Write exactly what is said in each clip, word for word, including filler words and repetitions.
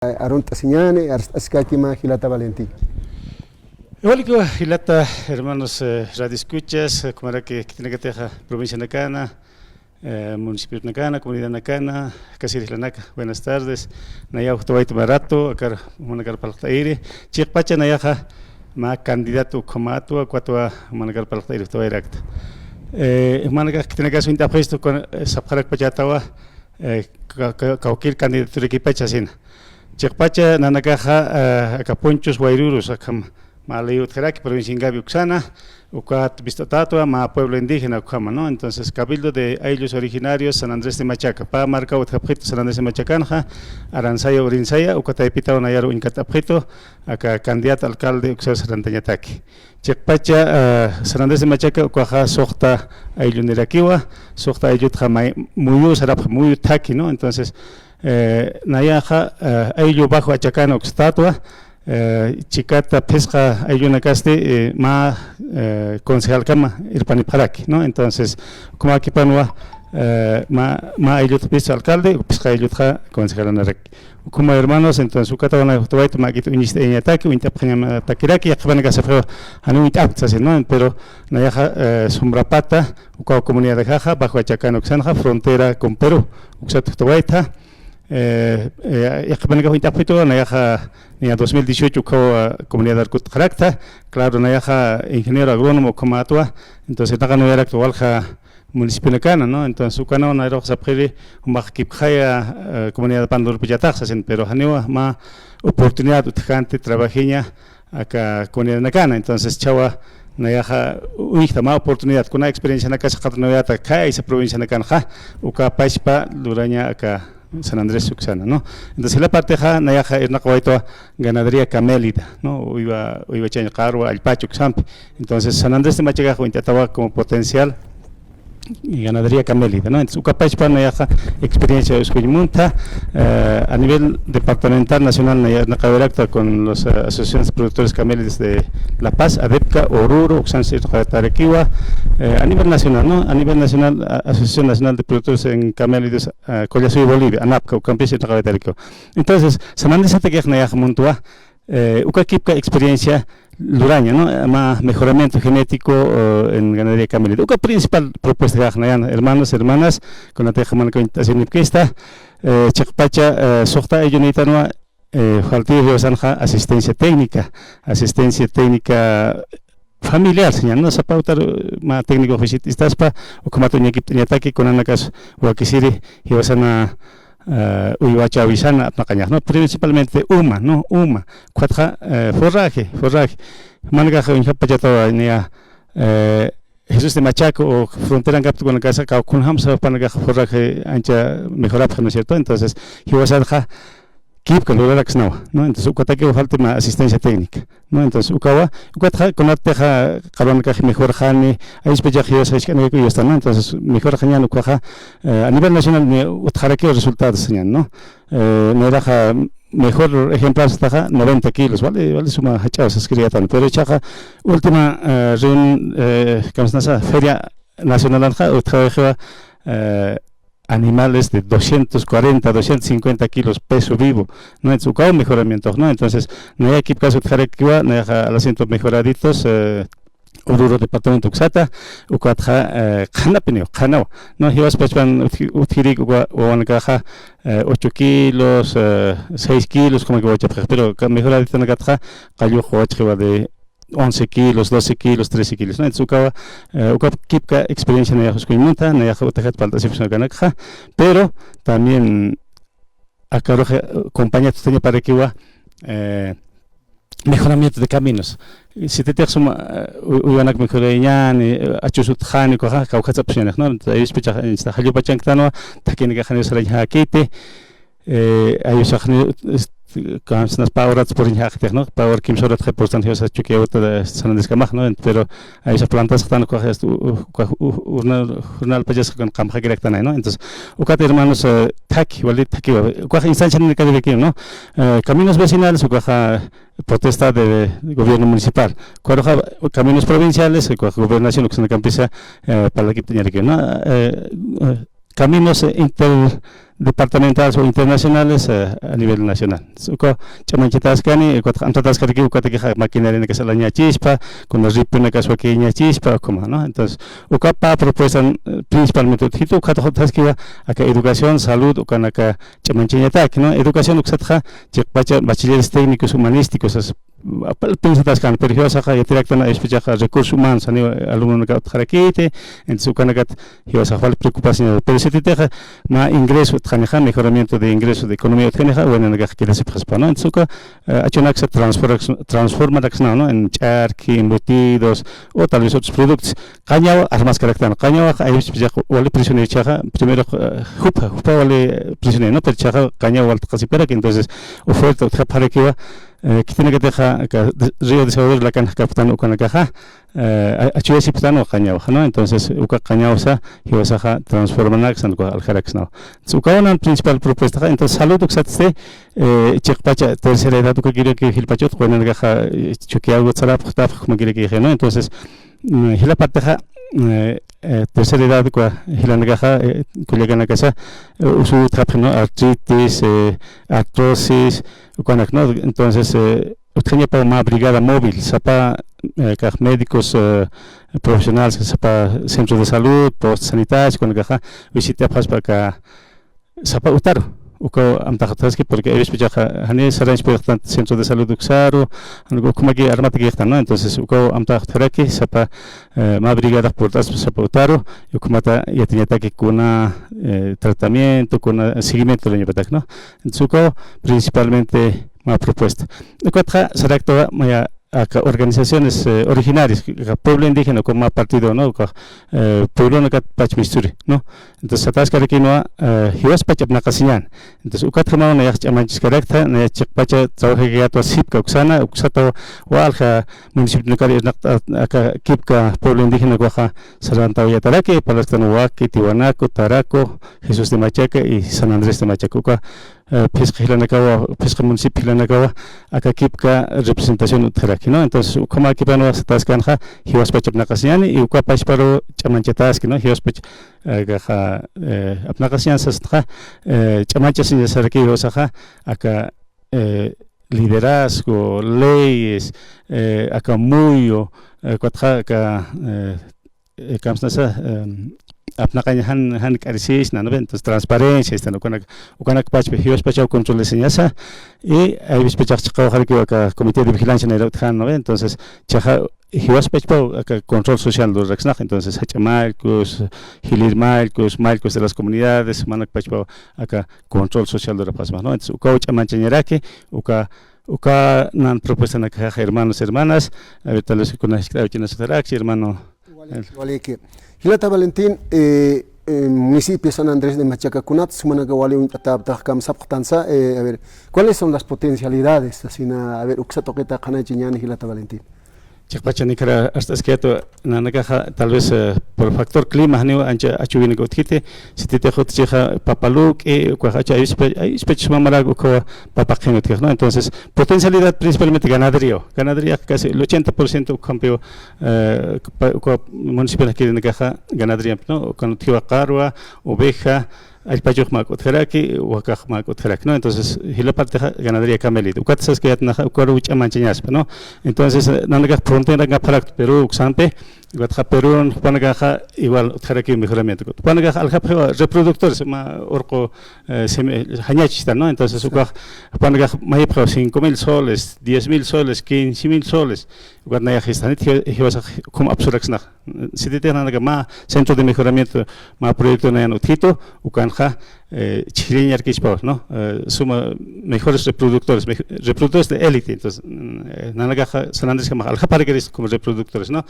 arunt'asiñäni, arst'askaki mä jilata Valentín. Igual que jilata, hermanos, eh, radio escuchas, eh, kumaraki khitinakatixa provincianakana, eh, municipionakana, comunidadanakana, kasiri jilanaka, buenas tardes. Nayax jutawayta mä rato, akar jumanakar parlt'ayiri. Chiqpacha nayaxa mä candidato ukhamatwa, ukatwa jumanakar parlt'ayiri jutawayrakta. Eh, jumanakax khitinakas uñt'apxistu, eh, sapxarakpachätawa, eh, ka-, ka-, kawkïr candidaturakipacha sasina. Chiqpacha nanakaxa, eh, aka Punchus Wayrurus, akham mä ley utjaraki, provincia Ingavi uksana, ukat vist'atätwa mä pueblo indígena ukhama, ¿no? Entonces, Cabildo de Ayllus Originarios San Andrés de Machaca, pä markaw utjapxitu San Andrés de Machacanxa, Aransaya, Urinsaya, uka taypitaw nayar uñkat'apxitu, aka candidato alcalde uksar sarantañataki. Chiqpacha, eh, San Andrés de Machaca ukaxa suxta ayllunirakiwa, suxta ayllutxa may-, muyu sarapxi, muyu thaki, ¿no? Entonces, eh, nayaxa, eh, ayllu Bajo Achacana uksatätwa, eh, chikata phisqa ayllunakasti, eh, mä, eh, concejalkama irpanipxaraki, ¿no? Entonces, ukhamakipanwa, eh, mä, mä ayllutxa phisqa alcalde, phisqa ayllutxa concejalanaraki. Ukhama hermanos, entonces, ukataw nayax jutawayta, mä juk'it uñist'ayañataki, uñt'apxañatakiraki, yaqhipanakax sapxiwa, janiw uñt'apkta sasin, ¿no? Pero nayaxa, eh, Sombrapata, ukaw comunidad ajaxa, Bajo Achacana uksanxa, frontera con Perú, uksat jutawayta. Eh, eh, yaqhipanakax uñt'apxitu, nayaxa, niya dos mil dieciocho ukaw, ah, comunidad arkutxarakta, claro, nayaxa ingeniero agrónomo ukhamätwa, entonces, naqa nayarakta walja municipionakana, ¿no? Entonces, ukanaw nayarux sapxiri, jumax kipkxaya, eh, comunidad panlurpachatax sasin, pero janiwa mä oportunidad utjkänti trabajiña aka comunidadanakana. Entonces, chhawa nayaxa uñjta mä oportunidad, kuna experiencianakas jaqat nayata khaysa provincianakanxa, uka pachpa luraña aka San Andrés uksana, ¿no? Entonces, jila partixa nayaxa irnaqawaytwa ganadería camélida, ¿no? Uywa, uywachañ qarwa allpach uksampi. Entonces, San Andrés de Machacax uñt'atawa como potencial ganadería camélida, ¿no? Entonces, uka pachpa nayaxa experiencia uskuñ munta, eh, a nivel departamental, nacional, naya irnaqawirakta con los, eh, asociaciones de productores camélidos de La Paz, ADEPCA, Oruro, uksansi irnaqawaytarakiwa, eh, a nivel nacional, ¿no? A nivel nacional, a-, Asociación Nacional de Productores en Camélidos, eh, Collasuyo Bolivia, ANAPCA, ukampis irnaqawaytarakiwa. Entonces, San Andrés Machacax nayax muntwa, eh, uka kipka experiencia luraña, ¿no? Mä mejoramiento genético, eh, en ganadería camélida. Uka principal propuesta nayan, hermanos, hermanas, kunatix jumanakax uñt'asinipkista, eh, chiqpacha, eh, suxta ayllunïtanwa, eh, faltï jiwasanxa asistencia técnica, asistencia técnica familiar, sañäni, ¿no? Sapa utar, eh, mä técnico visit'istaspa, ukhamat uñakipt'añataki, kunanakas wakisiri jiwasana, eh, uywachäwisana apnaqañax, ¿no? Principalmente uma, ¿no? Uma. Ukatxa, eh, forraje, forraje. Jumanakax uñjapachatawa niya, eh, Jesús de Machaco o fronterankapta kunanakasa, kaw kunjamsa jupanakax forraje ancha mejorapxi, ¿no es cierto? Entonces, jiwasanxa kipka luraraksnawa, ¿no? Entonces, ukatakiw falta mä asistencia técnica, ¿no? Entonces, ukawa, ukatxa, kunatixa, qallwanakax mejorxani, ayspachix jiwasa jisk'anakakiw uywastan, ¿no? Entonces, mejorxañäni ukaxa, eh, a nivel nacional, ni utjarakiw resultados sañäni, ¿no? Eh, nayraxa mejor ejemplar sataxa noventa kilos, ¿vale? ¿Vale? Suma jach'aw saskiriyätani. Pero jichhaxa última, eh, reun-, eh, kamsnasa, feria nacionalanxa, utjawayixiwa, eh, animales de doscientos cuarenta, doscientos cincuenta kilos peso vivo, ¿no? Entonces, ukaw mejoramiento, ¿no? Entonces, naya kipkas utjarakiwa, nayaxa al asiento mejoraditos, eh, Oruro departamento uksata, ukatxa, eh, qhanapiniw, qhanaw, ¿no? Jiwas pachpan utji-, utjirïk uka wawanakaxa, eh, ocho kilos, eh, seis kilos, como que wachapxix, pero ka-, mejoraditonakatxa, qallux wachxiwa de once kilos, doce kilos, trece kilos, ¿no? Entonces, ukawa, eh, uka kipka experiencia nayax uskuñ munta, nayax utjat parlt'asipxsnakanakxa, pero también akarux, eh, compañía tutañaparakiwa, eh, mejoramiento de caminos. Sititix suma, eh, u-, uywanak mejorayañäni, eh, achus utjani, ukaxa, kawkhatsapxsñänix, ¿no? Entonces, ayuspachax, eh, jallupachänktanwa, thakinakax janiw sarañjäkiti, eh, ayusax ni, este, kamsnas pä horat puriñjäkitix, ¿no? Pä hor kimsa horat puriñjäkitix, jiwasa Chukiyawu, eh, San Andrés kamax, ¿no? Pero ayusax plantasxtan ukax, este, u-, u-, ukax, u-, u-, urnal, urnalpachasxa kun qamxakiraktanay, ¿no? Entonces, ukat hermanos, eh, thaki, wali thakiwa, ukax instancia ni kadirikiw, ¿no? Eh, caminos vecinales, ukaxa protesta de, de gobierno municipal. Ukaruxa caminos provinciales, ukax gobernación, uksnakampisa, eh, parlakipt'añarakiw, ¿no? Eh, eh, caminos, eh, interdepartamentales o internacionales, eh, a nivel nacional. Uka ch'amañchataskani, ukat amtataskarakiw ukatakixa maquinarianakas alañachispa, kuna ripionakas wakiñachispa, ukhama, ¿no? Entonces, uka pä propuesta, eh, principalmente utjitu, ukat jutjaskiwa aka educación, salud, ukanaka ch'amañchañataki, ¿no? Educación uksatxa, chiqpacha bachilleres técnicos humanísticos, as-, apal pensataskani, pero jiwasaxa yatiraktan, aywispachaxa recursos humanos, janiw alumnonaka utjarakiti, entonces ukanakat jiwasax wal preocupación, pero sititixa mä ingreso utjanixa, mejoramiento de ingreso de economía utjanixa, waynanakax quedasipxaspa, ¿no? Entonces uka, eh, achunaksa transformax-, transformaraksnaw, ¿no? En ch'arki, embutidos, o tal vez otros productos. Qañaw armaskaraktan, qañawax aywispachax wali presionaychaxa, primero, eh, jupa, jupa wali presionay, ¿no? Pero chaxa qañaw waltqasipkarak, entonces oferta utjapxarakiwa, eh, khitinakatixa, aka río Desaguadero lakan jakaptan ukanakaxa, eh, a-, achuyasipktan uka qañawaxa, ¿no? Entonces, uka qañawsa, jiwasaxa transformanaksan, uka aljaraksnaw. Entonces, ukawa nan principal propuestaxa, entonces, salud uksatsti, eh, chiqpacha tercera edad ukakiraki jilpachut, waynanakaxa, eh, chukiyaw sarapxtapx, ukamakiraki, ¿no? Entonces, mm, jila partixa, eh, eh, tercera edad uka jilanakaxa, eh, kullakanakasa, eh, usuw utjapxi, ¿no? Artritis, eh, artrosis, ukanak, ¿no? Entonces, eh, utjañapaw mä brigada móvil, sapa, eh, kax médicos, eh, profesionales, sapa centros de salud, postes sanitarios, ukanakaxa visitapxaspa aka sapa utaru. Ukaw amtax utjaski, porque aywispachaxa jani sarañchapxtan centro de salud uksaru, jani ukhamaki armatakixtan, ¿no? Entonces, ukaw amtax utjaraki, sapa, eh, mä brigadax purt'aspa sapa utaru, ukhamata yatiñataki kuna, eh, tratamiento, kuna seguimiento lurañapatak, ¿no? Entonces, ukaw principalmente mä propuesta. Ukatxa saraktawa maya aka organizaciones, eh, originarias, aka pueblo indígena, uka mä partido, ¿no? Uka, eh, pueblonakat pachmisturi, ¿no? Entonces, sataskarakinwa, eh, jiwaspach apnaqasiñäni. Entonces, ukatjamaw nayax ch'amañchaskaraktha, nayax chiqpacha trabajakayätwa sipka uksana, uksata walja municipionakar irnaqt'at aka kipka pueblo indígena ukaxa sarantawayätaraki, parlasktan Waki, Tiwanaku, Taraku, Jesús de Machaca y San Andrés de Machaca. Uka eh, phisqa jilanakawa, phisqa municipio jilanakawa, aka kipka representación utjaraki, ¿no? Entonces, ukhamäkipanwa sataskanxa, jiwaspach apnaqasiñäni, y uka pachparu ch'amañchataski, ¿no? Jiwaspach, eh, kaxa, eh, apnaqasiñäni sastxa, eh, ch'amañchasiñasaraki jiwasaxa, aka, eh, liderazgo, leyes, eh, aka muyu, eh, ukatxa aka, eh, eh, kamsnasa, em, apnaqañ jan, jan k'arisisna, ¿no ve? Entonces, transparencia, esta, ¿no? Ukanak, ukanak pachpa, jiwaspachaw controlasiñasa, y aywispachax chiqawxarakiw aka comité de vigilancia nayra utjan, ¿no ve? Entonces, chaxa, jiwaspachpaw aka control social luraksnax, entonces, jach'a mallkus, jilïr mallkus, mallkus de las comunidades, jumanak pachpaw aka control social lurapxasma, ¿no? Entonces, ukaw ch'amañchañaraki, uka, uka nan propuestanakax, hermanos, hermanas, a ver, tal vez kuna jisk'aw ch'inasatarakchi, hermano. Waliki, waliki. Jilata Valentín, eh, eh, municipio San Andrés de Machaca kunat, sumanaka wali uñt'atäptax kamsapxtansa, eh, a ver, ¿cuáles son las potencialidades? Asina, a ver, uksa tuqita qhanañchañäni, jilata Valentín. Chiqpachanïkar arst'askayätwa, nanakaxa, tal vez, eh, por factor clima, janiw ancha achuwinaka utjkiti, sititix utjichixa papa luk'i, ukax acha aywispa, aywispach suma marak ukawa papa qhin utjkix, ¿no? Entonces, potencialidad principalmente ganadería, ganadería casi el ochenta por ciento ukhampiw, eh, pa-, uka municipio nakirinakaxa ganadería, ¿no? Ukan utjiwa qarwa, oveja, allpachux mä k'utjaraki, wakax mä k'utjaraki, ¿no? Entonces, jila partixa ganadería camelida. Ukat saskayät naxa, ukaru ch'amañchañaspa, ¿no? Entonces, eh, nanakax frontera kapxarakta Perú uksampi, ukatxa Perú, jupanakaxa igual utjarakiw mejoramiento. Jupanakax aljapxiwa reproductores, mä urqu, eh, simi-, jañachista, ¿no? Entonces, ukax, jupanakax mayipxiwa cinco mil soles, diez mil soles, quince mil soles, ukat nayax jistanit, ji-, jiwasax ukham apsuraksnax. Sititix nanaka mä centro de mejoramiento, mä proyecto nayan utjitu, ukanxa, eh, chhiriñarkispaw, ¿no? Eh, suma mejores reproductores, mej-, reproductores de élite. Entonces, mm, eh, nanakaxa San Andrés kamax aljapxarakiris como reproductores, ¿no?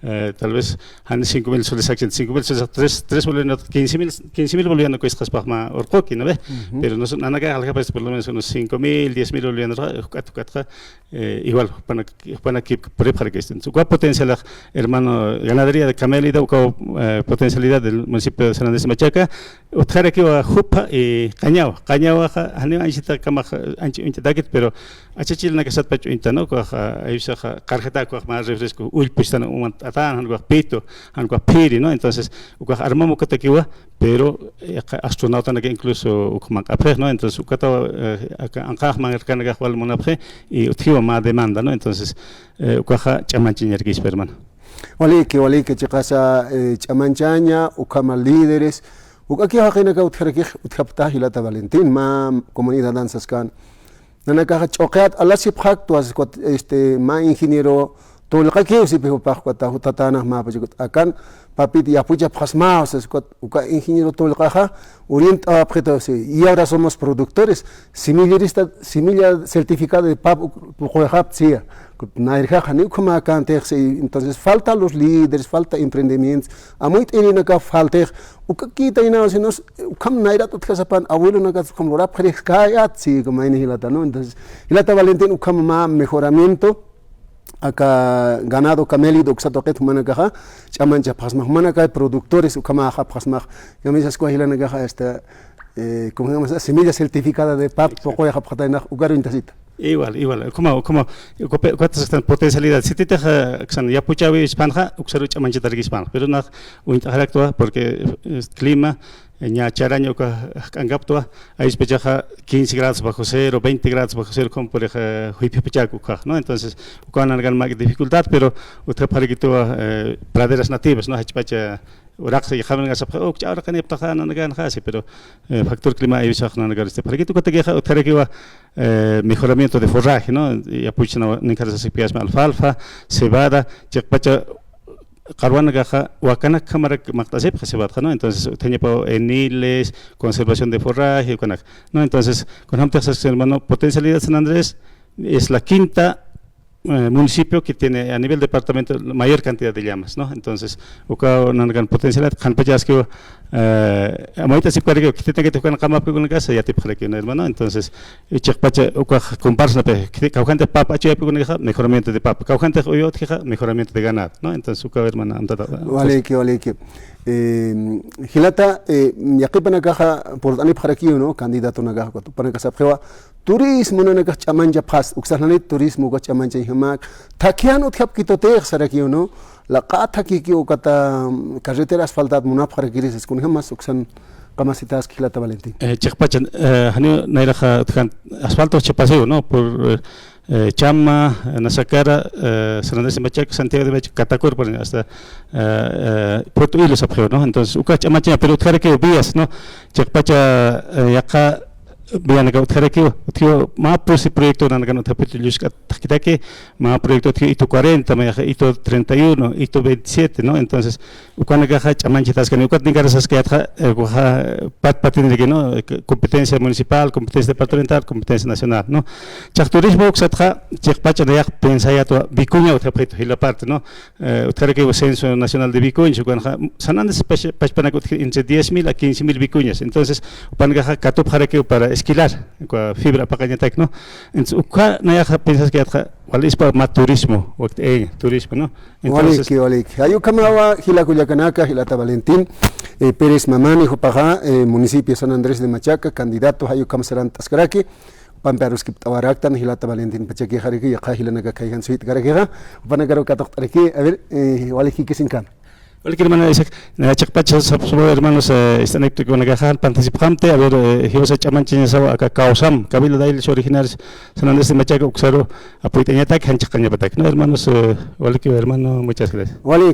Eh, tal vez, jan cinco mil soles, cinco mil soles, tres, tres bolivianos, quince mil, quince mil bolivianos kuysqaspax mä urquki, ¿no ve? Ujú. Pero nos-, nanakax aljapxaris por lo menos unos cinco mil, diez mil bolivianos, ukat, ukatxa, eh, igual, jupanak, jupanak puripxarakis. Entonces, uka potencialidad, hermano, ganadería de camelida, uka, eh, potencialidad del municipio de San Andrés de Machaca, utjarakiwa jup Pha, eh, qañawa, qañawaxa, janiw anchhitakämax, anchhit uñt'atäkit, pero achachirinakasatpach uñt'ta, ¿no? Ukax, eh, aywisax, eh, qarjata ukax mä refresco, ullpüchtan umant'atan, jan ukax pito, jan ukax phiri, ¿no? Entonces, ukax armam ukatakiwa, pero, eh, qa-, astronautanaka incluso uk manq'apxix, ¿no? Entonces, ukataw, eh, aka anqax manq'arkanakax wal munapxi, y utjiwa mä demanda, ¿no? Entonces, eh, ukaxa ch'amanchañarakispa, hermano. Waliki, waliki, chiqasa, eh, ch'amanchaña, ukhama líderes, uk'akiw jaqinaka utjarakix, utjapxta jilata Valentín, mä comunidadan saskan. Nanakaxa ch'uqiyat alasipxaktwa, este, mä ingeniero tullqakiw sipix jupax, ukat jutatanax mä pachakat akan, papit yapuchapxasmaw, sas ukat uka ingeniero tullqaxa, urint'awapxita, sí, y ahora somos productores, semillerista, semilla certificada de pap, puquyxapxta, sí. Nayrjax janiw ukhamäkantix, sí, entonces falta los líderes, falta emprendimientos, amuyt'irinaka faltix, ukakïtaynaw, sino ukham nayrat utjasapan, abuelonakas ukham lurapxirix kayat, sí, como mayni jilata, ¿no? Entonces, jilata Valentín, ukham mä mejoramiento, aka ganado camélido uksa tuqit jumanakaxa, ch'amanchapxasmax, jumanaka productores, ukhamaxapxasmax, kamisas kuwa jilanakaxa, esta, eh, ¿cómo se llama esa? Semilla certificada de pap, puquyxapxataynax, ukaruñtasita. Igual, igual. Ukhama, ukhama, ukapi-, ukatas están potencialidad. Sititix, eh, aksan yapuchäwi ispanxa, uksaru ch'amanchatarki ispanxa. Pero nax uñt'axaraktwa, porque, eh, clima, eh, ña charaña uka jk'ankaptwa, ayispachaxa quince grados bajo cero, veinte grados bajo cero, como por ejemplo, juyphipachaku ukax, ¿no? Entonces, uka nanakan mä dificultad, pero utjapxarakitwa, eh, praderas nativas, ¿no? Jachpacha, uraqsa, yaqhamanaka sapxi, oh, ch'awraqaniptaxa nanakanxa, sí, pero, eh, factor clima aywisax nanakan, este, para que tu katakixa, utjarakiwa, eh, mejoramiento de forraje, ¿no? Yapuchna, ninkhara sasipkasma alfalfa, cebada, chiqpacha, qarwanakaxa, wakanakjamarak maqt'asipxi cebadaxa, ¿no? Entonces, utjañapaw eniles, conservación de forraje, ukanak, ¿no? Entonces, kunjamtix sas, hermano, potencialidad San Andrés es la quinta eh, municipio que tiene a nivel departamento la mayor cantidad de llamas, ¿no? Entonces, uka nanakan potencialidad, qhanpachaskiw, eh, amuyt'asipkarakiw, khititanakati ukan qamapki ukanakasa yatipxarakiw, ¿no, hermano? Entonces, eh, chiqpacha ukax comparsa, pe, khiti-, kawkhantix papa achuyapki ukanakaxa, mejoramiento de papa, kawkhantix uyu utjixa, mejoramiento de ganado, ¿no? Entonces, uka, hermano, amtata. Waliki, waliki. Eh, jilata, eh, yaqipanakaxa, purt'anipxarakiw, ¿no? Candidatonakaxa, jupanakax sapxiwa, turismo nanakax ch'amanchapxas, uksa jlanit turismo ukax ch'amanchañjamak. Thakhiyan utjapkitutix sarakiw, ¿no? Laqat thakhikiw ukata, mm, carretera asfaltat munapxarakiri sas, kunjamas uksan qamasitaski jilata Valentín. Eh, chiqpacha, eh, janiw nayraxa utjan asfalto chhapasiw, ¿no? Por, eh, eh, Chama, eh, Nasacara, eh, San Andrés de Machaca, Santiago de Machaca, Catacurpa, hasta, eh, eh, Puerto Hilo sapxiw, ¿no? Entonces, ukax ch'amanchaña, pero utjarakiw vías, ¿no? Chiqpacha, eh, yaqha vianaka utjarakiw, utjiw mä pusi proyecto nanakan utjapit llusk'at thakitaki, mä proyecto utjiw hito cuarenta, mayaxa hito treinta y uno, hito veintisiete, ¿no? Entonces, ukanakaxa ch'amanchitaskani, ukat ninkara saskayatxa, eh, ukaxa pat patiniraki, ¿no? Eh, competencia municipal, competencia departamental, competencia nacional, ¿no? Chax turismo uksatxa, chiqpacha nayax pensayatwa vicuña utjapxitu, jila parte, ¿no? Eh, utjarakiw Censo Nacional de Vicuñas, ukanxa, San Andrés pach-, pachpanak utji entre diez mil a quince mil vicuñas. Entonces, upanakaxa katupxarakiw para esquilar, uka fibra apaqañatak, ¿no? Entonces, uka nayaxa pensaskayatxa, walispa mä turismo, wakti, eh, turismo, ¿no? Entonces, waliki, waliki. Jay ukhamawa, jila kullakanaka, jilata Valentín, eh, Pérez Mamani, jupaxa, eh, municipio San Andrés de Machaca, candidato, jay ukham sarant'askaraki, jupampi aruskipt'awaraktan, jilata Valentín pachakixaraki, yaqha jilanaka khayjan suyt'karakixa, jupanakaru katuqt'araki, a ver, eh, waliki, ¿qué se encanta? Waliki, hermano Isaac, eh, chiqpacha sapxsma, hermanos, eh, ist'anipt'akiwanakaxa, participxamti, a ver, eh, jiwasa ch'amanchañasawa aka kawsam, Cabildo de Islas Originarias, San Andrés de Machaca, uksaru, apuyt'añatak, jan chiqañapatak, ¿no, hermanos? Eh, waliki, hermano, muchas gracias. Waliki.